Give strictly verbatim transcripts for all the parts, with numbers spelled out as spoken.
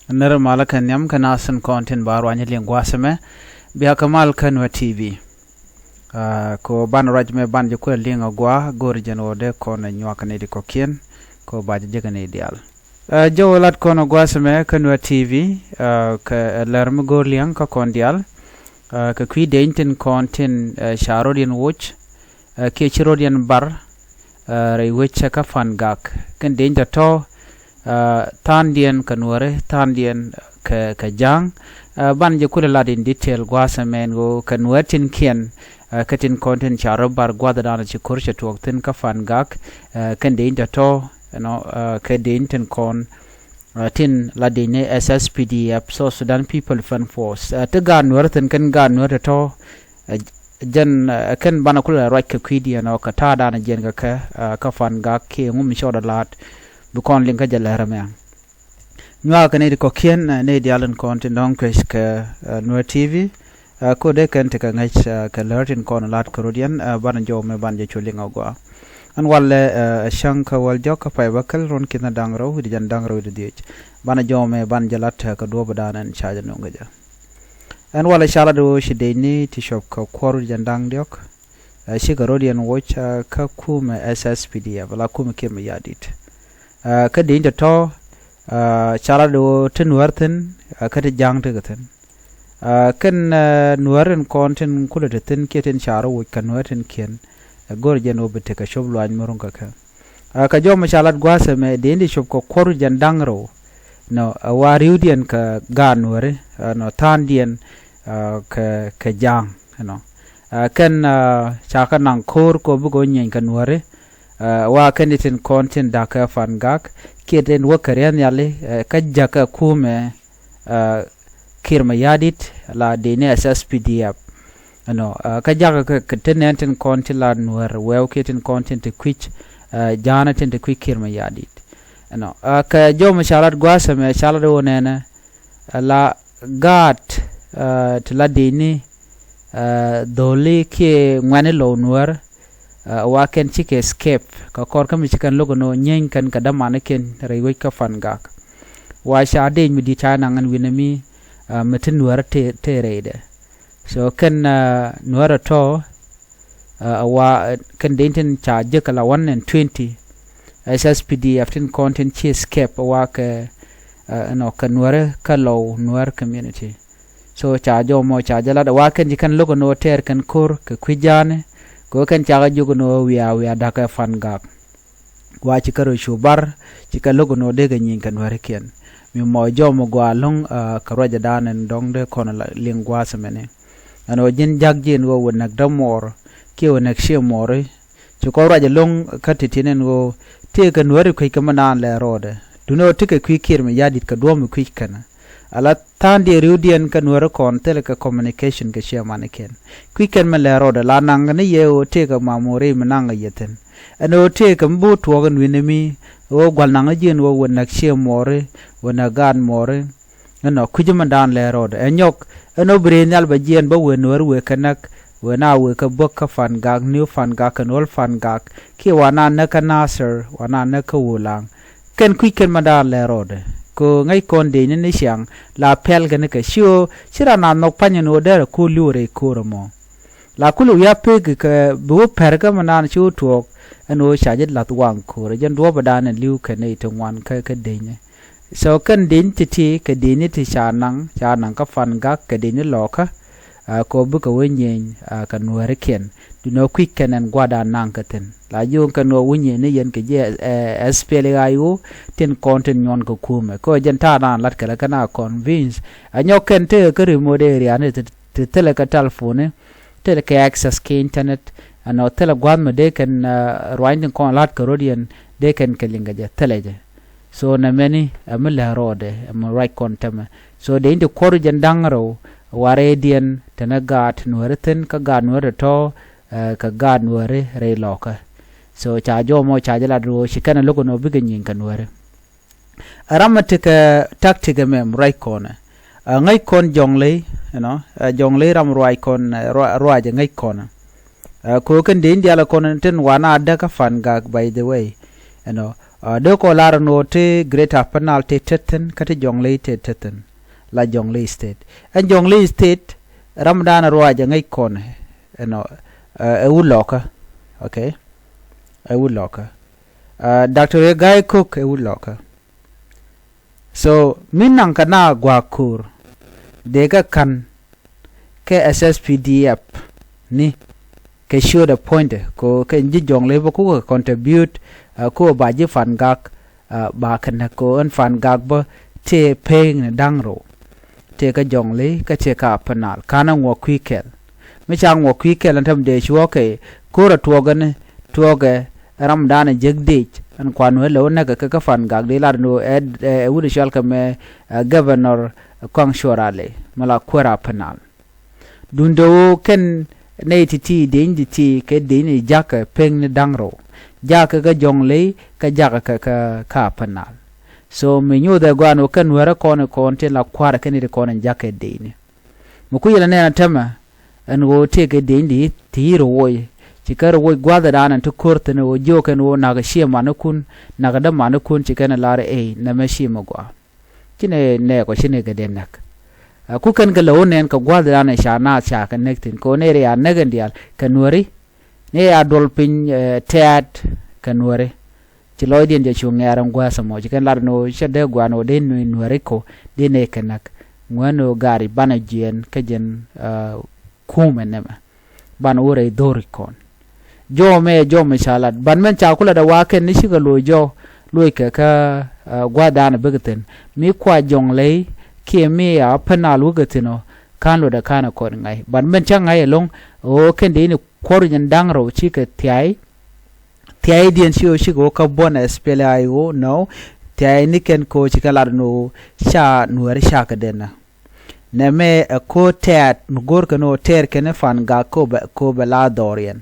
Nɛrɛ malä kɛ nhiam kɛ nath tin kɔn tin ba ruany liŋ gua̱a̱th ɛmɛ. Bia kɛ mal kä Nuer T V. Aa, kɛ ɣöö banɛ ruac mɛ banɛ jɛ kuɛl liŋ a gɔaa, go̱o̱ri jɛn ɣöö dee kɔn ɛ nyuak kɛ nɛy ti kɔ̱kiɛn, kɛ ɣöö ba jɛ jek kɛ nɛy diaal. Aa, jɔw lat kɔn a gua̱a̱th ɛmɛ kä Nuer T V, aa, kɛ, aa, lär mi go̱o̱r liŋ kä kɔn diaal. Aa, kɛ kui̱ deny tin kɔn tin, aa, ca rɔ̱diɛn woc, aa, kiɛ ci rɔ̱diɛn bar, aa, rɛy wec kä Fangak. Kɛn deny tɔ̱tɔ̱, aa, tha̱a̱ŋdiɛn kɛ Nuääri, tha̱a̱ŋdiɛn kɛ, kɛ Ja̱a̱ŋ. Aa, banɛ jɛ kulɛ lat in detail gua̱a̱th ɛmɛ ɛn ɣöö kɛ Nuäär tinkiɛn, aa, kɛ tin kɔn tin ca rɔ̱ bar gua̱a̱th ɛ da̱a̱n ci ko̱r cɛ tuɔɔk thi̱n kä Fangak, aa, kɛn deny tɔ̱tɔ̱, you know, aa, kɛ deny tin kɔn, aa, tin la deny ni S S P D F, South Sudan People Defense Force. Aa, ti gaat Nuäär thi̱n kɛn gaat Nuäär tɔ̱tɔ̱, aa, jɛn, aa, kɛn banɛ kulɛ ruac kɛ kui̱diɛn ɔ kɛ ta̱a̱ da̱a̱n jiɛn kɛ kɛ, aa, kä Fangak kiɛ ŋu mi cɔɔdɛ la̱a̱t. Bi kɔn liŋ kä jɛ lɛr ɛmɛ. Nyuakä nɛy ti kɔ̱kiɛn, aa, nɛy diaal in kɔn tin dɔ̱ŋ kuec kɛ, aa, Nuer T V, aa, kɛ ɣöö dee kɛn tekɛ ŋäc, aa, kɛ lär tin kɔn la̱t kɛ rɔ̱diɛn, aa, banɛ jɔw mɛ banɛ jɛ cu liŋ a gɔaa. Ɛn walɛ, aa, ɛ cäŋ kä wäl jɔk kä pay bäkɛl ruɔ̱n ki̱n da̱ŋ rɛw wi̱cdɛ jiɛn da̱ŋ rɛw wi̱cdɛ dhieec. Banɛ jɔw mɛ banɛ jɛ la̱t, aa, kɛ duɔ̱ɔ̱p da̱a̱n ɛn ca jɛ nöŋ kɛ jɛ. Ɛn walɛ ca lat ɣöö ci deny ni ti cuɔp kɛ kuɔr wi̱cdɛ jiɛn da̱ŋ diɔ̱k, aa, cikɛ rɔ̱diɛn woc, aa, kä kumɛ S S P D F, la kumɛ Kiir Mayardit. Aa, kä deny tɔ̱tɔ̱, aa, ca lat ɣöö ti Nuäär thi̱n, aa, kä ti Ja̱a̱ŋ tekɛ thi̱n. Aa, kɛn, aa, Nuäär in kɔn tin kulɛ te thi̱n kiɛ tin ca rɔ̱ woc kɛ Nuäär tinkiɛn, aa, go̱o̱rɛ jɛn ɣöö bi tekɛ cop luany mi ruŋ kɛ kɛ. Aa, kɛ jɔw mɛ ca lat gua̱a̱th ɛmɛ deny ti cuɔp kɛ kuɔr wi̱cdɛ jiɛn da̱ŋ rɛw, nɔ, aa, wa ri̱wdiɛn kɛ gaat Nuääri, aa, nɔ, tha̱a̱ŋdiɛn, aa, kɛ, kɛ Ja̱a̱ŋ, you know. Aa, kɛn, aa, ca kɛ naŋ ko̱r kɛ ɣöö bikɛ wä nyieny kɛ Nuääri, aa, wa kɛn ti tin kɔn tin da̱k kɛ Fangak kiɛ tin wä kɛ ria̱th nhiali, aa, kä jäk kɛ kumɛ, aa, Kiir Mayardit la deny ni S S P D F. You know, aa, kä jakä kɛ, kɛ tin nɛn tin kɔn tin la Nuäär wɛw kiɛ tin kɔn tin te kui̱c, aa, Ja̱a̱ŋ tin te kui̱c Kiir Mayardit. You know, aa, kɛ jɔw mɛ ca lat gua̱a̱th ɛmɛ ca lat ɣöö nɛnɛ, aa, la gaat, aa, ti la deny ni, aa, dho̱li kiɛ ŋuɛ̈ni lɔw Nuäär, aa, wa kɛn cikɛ escape kɛ kɔr kä mi ci kɛn lo̱k ɛn ɣöö nyieny kɛn kɛ dämanikiɛn rɛy wec kä Fangak. Wa ca deny mi di̱i̱t ca naŋ ɛn wi̱nɛ mi, aa, mi ti Nuäär te, te rɛydɛ. So kɛn, aa, Nuäär tɔ̱tɔ̱, aa, wa, aa, kɛn deny tin ca jek kɛ la one and twenty, S S P D F tin kɔn tin ci escape wa kɛ, aa, you know, kɛ Nuäär kä lɔw Nuäär community. So ca jɔw mɔ ca jɛ lat wa kɛn ci kɛn lo̱k ɛn ɣöö tɛɛr kɛn ko̱r kɛ kui̱ Ja̱a̱ŋ, kɛ ɣöö kɛn cakɛ jiök ɛn ɣöö wiaa, wiaa da̱kɛ Fangak. Wa ci kɛ rɔ cu bar, ci kɛ lo̱k ɛn ɣöö dee kɛ nyieny kɛ Nuäärikiɛn. Mi mɔ jɔw mɔ gɔaa ɛlɔ̱ŋ, aa, kɛ ruacdan ɛn dɔ̱ŋ dee kɔn la liŋ gua̱a̱th ɛmɛni. Ɛn ɣöö ji̱n ja̱k ji̱ ɛn ɣöö wä näk dämuɔɔr kiɛ wä näk ciëmuɔɔri. Ci kɔn ruac ɛlɔ̱ŋ kä ti̱ti̱ ɛn ɣöö tëëkɛ Nuääri kui̱c kɛ mi naan lɛ rɔɔdɛ. Duundɛ ɣöö tekɛ kui̱ Kiir Mayardit kɛ duɔ̱ɔ̱p mi kui̱c kɛn. Ala tha̱a̱ŋdiɛn ri̱wdiɛn kä Nuääri kɔn thilɛ kɛ communication kɛ ciëmanikiɛn. Kui̱c kɛn mi lɛ rɔɔdɛ la naŋ ni yɛ ɣöö tëëkɛ mamuɔri mi naŋ kɛ yɛ thi̱n. Ɛn ɣöö tëëkɛ mi bi wä tuɔɔk ɛn wi̱nɛ mi ɣöö gua̱l naŋ ji̱ ɛn ɣöö wä näk ciëmuɔɔri, wä näk gaat muɔɔri. Ɛnɔ kui̱c mi daan lɛ rɔɔdɛ ɛ nyɔk. Ɛn ɣöö bi rëë nhial bɛ jiɛɛn bä wëë Nuääri wëë kɛ näk, wëë na wëë kɛ bäk kä Fangak, New Fangak kɛnɛ Old Fangak, kiɛ wa na näk kä Nasir, wa na näk kä Wulaŋ. Kɛn kui̱c kɛn mi daan lɛ rɔɔdɛ. Kɛ ɣöö ŋäc kɔn deny ni ni ciaŋ la pɛl kɛn kɛ ci ɣöö ci raan a nhɔk pa̱ny ɛn ɣöö derɛ ko̱r li̱w rɛy ko̱r ɛmɔ. La kulɛ wi̱i̱ a pek kɛ bi wä pɛr kä mi naan ci wä tuɔɔk ɛn ɣöö ca ji̱ la̱th waŋ ko̱r ɛ jɛn duɔ̱ɔ̱pdan ɛn li̱w kɛ nɛy ti ŋuan kä, kä deny ni. So kɛn deny ti̱ti̱ kɛ deny ni ti ca naŋ, ca naŋ kä Fangak kɛ deny ni lɔɔkä, aa, kɛ ɣöö bikɛ wä nyieny, aa, kɛ Nuäärikiɛn. Duundɛ ɣöö kui̱c kɛn ɛn gua̱a̱r da̱a̱n naŋ kɛ thi̱n. La jiök kɛn ɣöö wä nyieny ni yɛn kɛ ji̱, ɛ, ɛ, S P L A I O, tin kɔn tin nyuɔn kɛ kumɛ. Kɛ ɣöö jɛn ta̱a̱ da̱a̱n lat kɛ lɛ kɛn a convince. Ɛ nyɔk kɛn tëëkɛ kä remote area ni ti, ti thilɛ kɛ telephone ni, thilɛ kɛ access kɛ internet, ɛnɔ thilɛ gua̱a̱th mi dee kɛn, aa, ruaacni kɔn la̱t kɛ ro̱diɛn dee kɛn kɛ liŋ kɛ jɛ thilɛ jɛ. So nɛmɛni ɛ mi lɛ rɔɔdɛ ɛ mi ruac kɔn tɛmɛ. So dee in ti kuɔr jɛn da̱ŋ rɛw warɛdiɛn tɛnɛ gaat Nuääri thi̱n kä gaat Nuääri tɔ̱tɔ̱, aa, kɛ gaat Nuääri rɛy lɔkä. So ca jɔw mɔ ca jɛ lat ro̱o̱ ci kɛn ɛ lo̱k ɛn ɣöö bikɛ nyieny kɛ Nuääri. Ɛ ram mi tekɛ tactic ɛmɛ mi ruac kɔn ɛ. Ɛ ŋäc kɔn Jɔŋley, you know, ɛ Jɔŋley ram ruac kɔn, ɛ, rua-, ruac ɛ ŋäc kɔn ɛ. Ɛ, kɛ ɣöö kɛn dee in diaal ɛ kɔn tin wa na däk kä Fangak, by the way, you know. Dee kɔ lar ni ɣöö ti Greater Upper Nile tëë tethin kä ti Jonglei tëë tethin, la Jonglei State. Ɛn Jonglei State ram dan ruac ɛ ŋäc kɔn ɛnɔ ɛ wut lɔkä. Okay. Ɛ wut lɔkä. Doctor Gai Kok ɛ wut lɔkä. So mi naŋ kɛ na gua̱a̱k ko̱o̱r dee kɛ ka̱n kɛ S S P D F ni kɛ ciöt ɛ puɔ̱nydɛ kɛ kɛ ji̱ Jonglei bä kukɛ contribute. Ɛ kukɛ ba ji̱ Fangak ba kɛ näk kɛ ɛn Fangak bä tëë pek ni da̱ŋ rɛw. Tëë kä Jonglei kä tëë kä Upper Nile ka̱n ɛ ŋuɔk kui̱ kɛl. Mi ca ŋuɔk kui̱ kɛl ɛn täm dee cuɔ̱ɔ̱kɛ ko̱r ɛ tuɔɔkɛ ni tuɔɔkɛ ram dan ɛ jek dec ɛn kuan wee lɛ wä näk kɛ kä Fangak dee lat ni wä ɛ wut ɛ cual kɛ mɛ Governor Kuaŋ Cuɔr Ali mɛ la kuäär Upper Nile. Duundɛ ɣöö kɛn nɛy ti̱ti̱ deny ti̱ti̱ kɛ deny ni jakä pek ni da̱ŋ rɛw. Jakä kä Jonglei kä jakä kɛ kä Upper Nile. So mi nyothɛ guan ɣöö kɛn nuäärä kɔn kɔn tin la kua̱rä kɛn iti kɔn in jakä deny ni. Mi kui̱ yɛlɛ nɛn a tämɛ ɛn ɣöö tëëkɛ deny ti ti rɛ woc. Ci kɛ rɛ woc gua̱thɛ dan ɛn ti ko̱r thi̱n ɣöö jiök kɛn ɣöö nakä ciɛ manikun, nakä dämanikun ci kɛn lar ey nɛmɛ ci mi gɔaa. Ci nɛ nɛɛk ɔ ci nɛ kɛ dee näk. Ku kɛn kɛ lɛ wä nɛn kɛ gua̱thdan ɛ ca naath ca kɛ näk thi̱n kɛ wä nɛ ri a näk ɛn diaal kɛ nuäri. Nɛ a duɔl piny tɛ̈t kɛ nuäri. Ci lɔcdiɛn jɛ cu ŋɛ̈r ɛn gua̱a̱th ɛmɔ ci kɛn lat ɛn ɣöö cä dee gua̱a̱n ɣöö dee nuɔ̱c nuäri kɔ dee nɛ kɛ näk. Ŋuɛ̈n ɣöö gaari banɛ jiɛɛn kä jɛn kumɛ nɛmɛ. Ban wä rɛy dho̱ri̱ kɔn. Jɔmɛ jɔmɛ ca lat ban mɛn ca kulɛ dɛ wa kɛn ni cikɛ lo̱c jɔw lo̱ckɛ kä gua̱thdan bikɛ thi̱n mi kua Jonglei kiɛ mi a Upper Nile wikɛ thi̱n ɔ. Ka̱n luɔtdɛ ka̱n ɛ kɔn ŋa̱c ban mɛn ca ŋa̱c ɛlɔ̱ŋ ɣöö kɛn dee ni kuɔr jɛn da̱ŋ rɛw cikɛ thia̱y. Thia̱ydiɛn ci ɣöö cikɛ wä kä buɔ̱n ɛ S P L A I O nɔ. Thia̱y ni kɛn ko̱ cikɛ lat ni ɣöö ca nuääri cakɛ dɛn ɛ. Nɛmɛ ɛ ko̱ tɛ̈t mi go̱o̱rkɛ ni ɣöö tɛɛr kɛn i̱ Fangak ko̱ bɛ ko̱ bɛ la dhɔriɛn.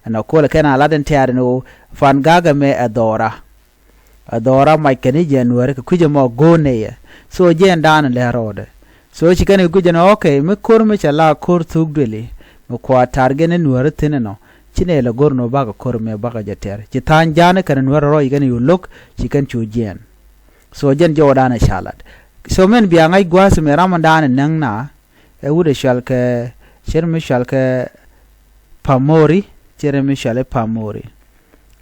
Ɛn ɛ ko̱l ɛ kɛn a lat in tɛ̈t ni ɣöö Fangak ɛmɛ ɛ dhɔra. Ɛ dhɔra mac kɛn i̱ jɛn nuääri kɛ kui̱c ɛmɔ go̱o̱r nɛyɛ. So jɛn da̱a̱n in lɛ rɔɔdɛ. So ci kɛn kɛ kui̱c ɛn ɣɔ̱kɛ mi ko̱r mi cɛ la ko̱r thuk duëli mi kua target ni nuääri thi̱n ɛnɔ. Ci nɛy lɛ go̱r ni ɣöö bakɛ ko̱r ɛmɛ bakɛ jɛ tɛr ci tha̱a̱ny ja̱a̱n kɛn nuääri rɔɔc kɛn yo̱ lo̱k ci kɛn cu jiɛɛn. So jɛn jɔwdan ɛ ca lat. So mɛn bia ŋa̱c gua̱a̱th mi ram in da̱a̱n in näŋ na ɛ wut ɛ cual kɛ cɛr mi cual kɛ Pamori cɛr mi cual ɛ Pamori.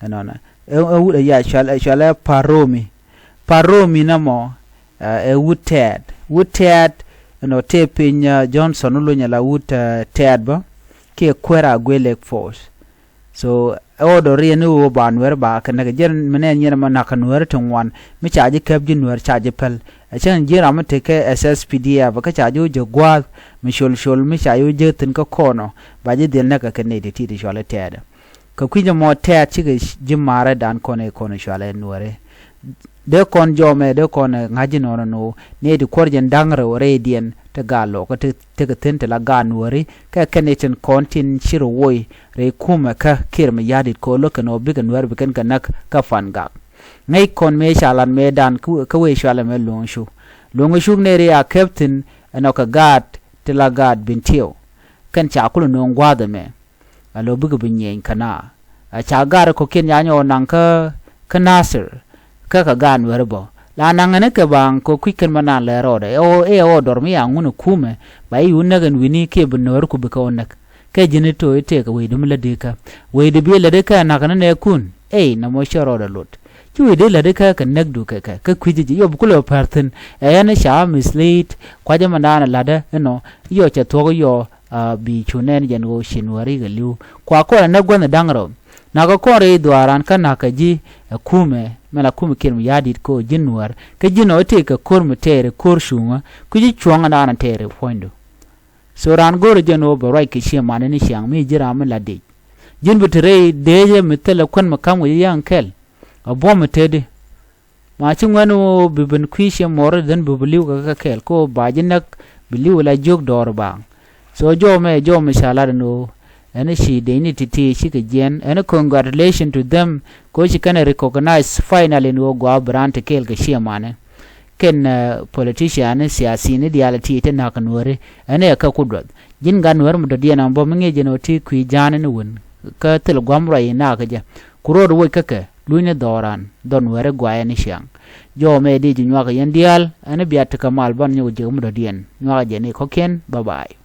Ɛnɔnɛ ɛ wut ɛ ya cual ɛ cual ɛ Paromi. Paromi nɛ mɔ ɛ wut tɛɛt wut tɛɛt. Ɛnɔ tëë piny Johnson wä luny ala wut tɛɛt bä kiɛ kuɛɛr a guiɛ Lake Force. So ɛ ɣöö dɔ̱riɛn ni ɣöö ba nuɛr ba kɛ näk jɛn mi nɛn nyiɛn ɛmɔ nakä nuɛr ti ŋuan mi ca ji̱ käp ji̱ nuɛr ca ji̱ päl. Ɛ cäŋ ji̱n ram mi tekɛ S S P D F kä ca ji̱ wä jɛ gua̱a̱th mi col col mi ca ji̱ wä jek thi̱n kä kɔn ɔ ba ji̱ dhil näk kɛ kɛ nɛy ti ti ti cual i̱ tɛɛt. Kɛ kui̱c ɛmɔ tɛɛt cikɛ ji̱ marädan kɔn ɛ kɔn cual ɛ nuɛri. Dee kɔn jɔmɛ dee kɔn ɛ ŋa̱c ji̱ nɔnɔ ni ɣöö nɛy ti kuɔr jɛn da̱ŋ rɛw rɛydiɛn ti gaa lɔkä ti tekɛ thi̱n ti la gaat nuääri kɛ kɛn i̱ tin kɔn tin ci rɔ woc rɛy kumɛ kä Kiir Mayardit kɛ ɣöö lo̱k kɛn ɣöö bikɛ nuäär bi kɛn kɛ näk kä Fangak. Ŋäc kɔn mëë ca lat mëëdan kä wëë cualɛ mɛ Luɔ̱ŋ Cuk. Luɔ̱ŋ Cuk nɛy ri a käp thi̱n ɛnɔ kɛ gaat ti la gaat Bentiu. Kɛn ca kulɛ nööŋ gua̱a̱th ɛmɛ. A lo̱ bikɛ bi nyieny kä na a ca gaat kɔ̱kiɛn ca nyɔk naŋ kä kä Nasir. Kä kɛ gaat nuääri bä la naŋ ɛn kɛ baŋ kɛ kui̱c kɛn bä naan lɛ rɔɔdɛ ɛ ɣöö ɛ ɣöö dɔr mi yaŋ wun ɛ kumɛ ba i̱ wun näk ɛn wi̱ni kiɛ bi nuääri ku bikɛ ɣöö näk. Kɛ ji̱n i̱ to̱o̱c i̱ tëëkɛ wecdu mi lätdi kä wecdu bi lätdi kä ɛ na̱k ni nɛɛkun. Ey nɔmɔ cä rɔɔdɛ lot ci wecdu lätdi kä kɛ näkdu kɛ kɛ kä kui̱c ji̱ yɔ bi kulɛ päär thi̱n. Ɛ ɛn ca mislead kua̱c ɛmɛndan ɛ la̱tdä inɔ yɔ cɛ thuɔ̱k yɔ. Bi cu nɛn jɛn ɣöö ci nuääri kɛ li̱w kua kɔn ɛ näk gua̱nh ɛ da̱ŋ rɛw. Nakä kɔn rɛy dhuaaran kä na̱k kɛ ji̱ ɛ kumɛ mɛ la kumɛ Kiir Mayardit kɛ ɣöö ji̱ nuäär kä ji̱ nɔ i̱ tëëkɛ ko̱r mi tɛɛri ko̱r cuŋä kui̱ ji̱ cuɔ̱ŋädan ɛ tɛɛri puɔ̱nydu. So raan go̱o̱rä jɛn ɣöö bɛ ruac kɛ ciɛ mani ni ciaŋ mi ji̱ ram mi la dec. Ji̱n bi te rɛy dëëcä mi thilɛ kuän mi ka̱m kɛ ji̱ ya̱ŋ kɛl. A buɔ̱m mi tetdi. Ma ci ŋuɛ̈n ɣöö bi ben kui̱ ciɛ muɔr dhän bi bi li̱w kɛ kɛ kɛɛl kä ɣöö ba ji̱ näk bi li̱w la jiök dɔɔr baaŋ. So jɔw mɛ jɔw mi ca lat ɛn ɣöö ɛn ci dec ni ti̱ti̱ cikɛ jiɛn ɛn congratulation to them. Kɛ ɣöö ci kɛn ɛ recognize finally ɛn ɣöö gɔaa bi raan te kɛɛl kɛ ciɛ manɛ. Kɛn politician ni siasin ni diaal ti te na̱k nuääri ɛn ɛ kɛ ku duɔth ji̱n gat nuääri mi dɔ̱diɛn ɔm bä mi ŋi̱i̱c ɛn ɣöö ti kui̱ ja̱a̱n ni wän. Kä thil gua̱m ruac in nakä jɛ ku ro̱o̱d woc kä kɛ. luny ni dhɔran dhɔn wɛri guayɛ ni ciaŋ. Jɔɔmɛ di ji̱ nyuak yɛn diaal ɛn biat ti kɛ mal ban nyok ji̱ mi dɔ̱diɛn nyuak jɛ ni kɔ̱kiɛn. Bye bye.